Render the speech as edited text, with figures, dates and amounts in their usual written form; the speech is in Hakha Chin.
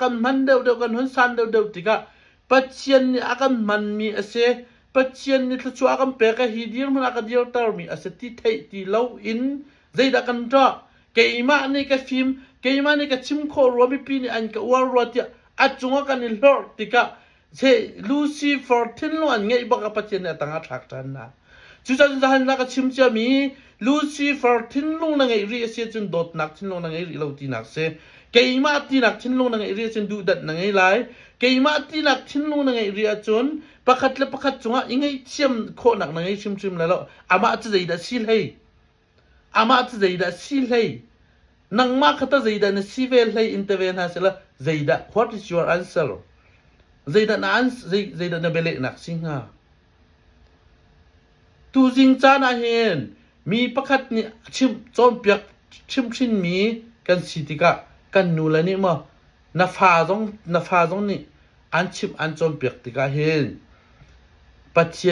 kan hman deuhdeuh kan hun san deuhdeuh tikah Pathian nih a kan hmanmi a si. Pathian nih thluachuah a kan pek i hi dirhmun a ka dirtermi a si ti theih ti loin zeidah kan tuah? Keimah nih ka fim, keimah nih ka chim khawh rua mipi nih an ka uar rua tiah a cungah kan i hlorh tikah Lucifer thinlung an ngeih bak ah Pathian nih a tang ah thlak ṭhan hna. Cucaah zahan na ka chim ciami Lucifer thinlung na ngeih rih a si ahcun dawtnak thinlung na ngei rih lo tinak si. Keimah tinak thinlung na ngeih rih ahcun duhdanh na ngei lai. Keimah tinak thinlung na ngeih rih ahcun pakhat le pakhat cungah i ngaihthiam khawhnak na ngei hrimhrim lai lo. Amah cu zeidah si hlei? Amah cu zeidah si hlei? Nangmah kha ta zeidah na si ve hlei in te ve hna sila zeidah what is your answer? Zeidah na ans zei, zeidah na bialehnak si hnga? Tuzing caan ah hin mi pakhat nih chimh cawnpiak chimhhrinmi kan si tikah kan nule nih maw na fa zong na fa zong nih an chimh an cawnpiak tikah hin Pathian.